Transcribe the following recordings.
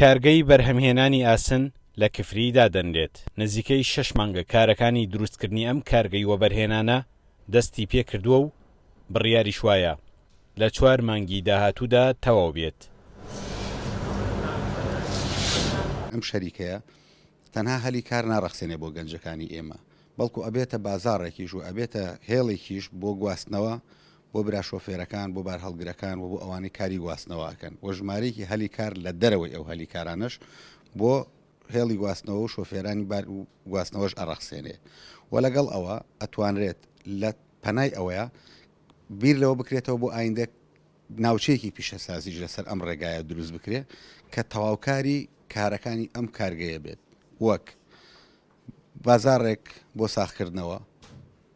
کارگەی بەرهەمهێنانی ئاسن لە کفری دادەنرێت، نزیکەی شەش مانگە کارەکانی دروستکردنی ئەم کارگەی وەبەرهێنانە دەستی پێکردووە و بڕیاریش وایە لە چوار مانگی داهاتوودا تەواو بێت. ئەم شەریکەیە تەنها هەلی کار ناڕەخسێنێ بۆ گەنجەکانی ئێمە، بەڵکو ئەبێتە بازاڕێکیش و ئەبێتە هێڵێکیش بۆ گواستنەوە بۆ برا شۆفێرەکان، بۆ بارهەڵگرەکان و بۆ ئەوانەی کاری گواستنەوە ئەکەن و ژمارەیەکی هەلی کار لە دەرەوەی ئەو هەلی کارانەش بۆ هێڵی گواستنەوە و شۆفێرانی بار و گواستنەوەش ئەڕەخسێنێ و لەگەڵ ئەوە ئەتوانرێت لە پەنای ئەوەیە بیر لەوە بکرێتەوە بۆ ئایندە ناوچەیەکی پیشەسازیش لەسەر ئەم ڕێگایە دروست بکرێت کە تەواوکاری کارەکانی ئەم کارگەیە بێت وەک بازاڕێک بۆ ساغکردنەوە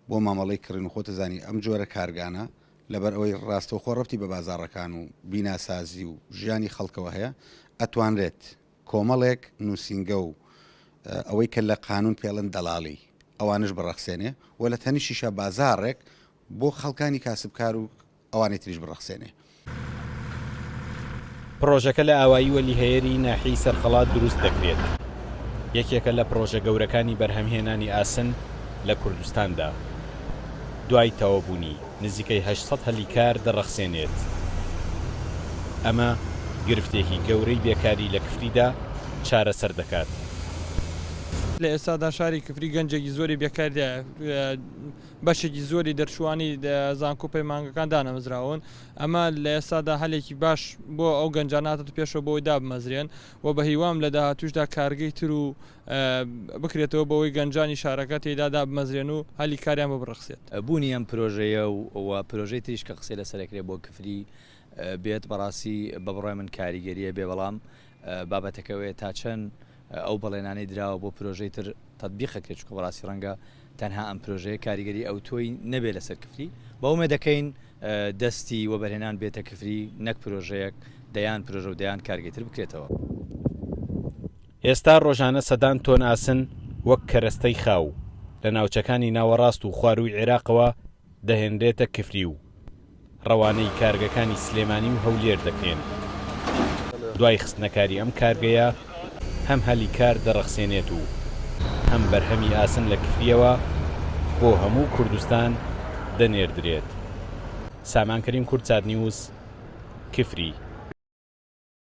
بۆ مامەڵەی کڕین و خۆتەزانی ئەم جۆرە کارگانە لەبەر ئەوەی ڕاستەوخۆ ڕەبتی بە بازاڕەکان و بیناسازی و ژیانی خەڵکەوە هەیە ئەتوانرێت کۆمەڵێک نووسینگە و ئەوەی کە لە قانون پێڵن دەڵاڵی ئەوانش بڕەخسێنێ و لە تەنیشیشە بازاڕێک بۆ خەڵکانی کاسبکار و ئەوانی تریش بڕەخسێنێ. پڕۆژەکە لە ئاوایی وەلیهەیەری ناحیەی سەرقەڵات دروست دەکرێت، یەکێکە لە پڕۆژە گەورەکانی بەرهەمهێنانی ئاسن لە کوردستاندا، دوای تەواوبوونی نزیکەی 800 هەلی کار دەڕەخسێنێت، ئەمە گرفتێکی گەورەی بێکاری لە کفریدا چارەسەر دەکات. لە ئێستادا شاری کفری گەنجێکی زۆری بێکاریدایە، بەشێکی زۆری دەرچووانی زانکۆ و پەیمانگەکان دانەمەزراون، ئەمە لە ئێستادا هەلێکی باش بۆ ئەو گەنجانە هاتۆتە پێشەوە بۆ ئەوەی دابمەزرێن و بە هیوام لە داهاتووشدا کارگەی تر و بکرێتەوە بۆ ئەوەی گەنجانی شارەکە تێیدا دابمەزرێن و هەلی کاریان بۆ بڕەخسێت. بوونی ئەم پرۆژەیە و پرۆژەی تریش کە قسەی لەسەر ئەکرێ بۆ کفری بێت بەڕاستی بە بڕوای من کاریگەریە بێ بەڵام بابەتەکە ئەوەیە تا چەند ئەو بەڵێنانەی دراوە بۆ پرۆژەی تر تەتبیق ئەکرێت چونکە بەڕاستی ڕەنگە تەنها ئەم پرۆژەیە کاریگەری ئەوتۆی نەبێت لەسەر کفری بە ئومێد دەکەین دەستی وەبەرهێنان بێتە کفری نەک پرۆژەیەک دەیان پرۆژە و دەیان کارگەی تر بکرێتەوە. ئێستا ڕۆژانە سەدان تۆن ئاسن وەک کەرەستەی خاو لە ناوچەکانی ناوەڕاست و خوارووی عێراقەوە دەهێنرێتە کفری و ڕەوانەی کارگەکانی سلێمانی و هەولێر دەکرێن. دوای خستنەکاری ئەم کارگەیە هەم هەلی کار دەڕەخسێنێت و هەم بەرهەمی ئاسن لە کفرییەوە بۆ هەموو کوردستان دەنێردرێت. سامان کەریم کوردسات نیوز، کفری.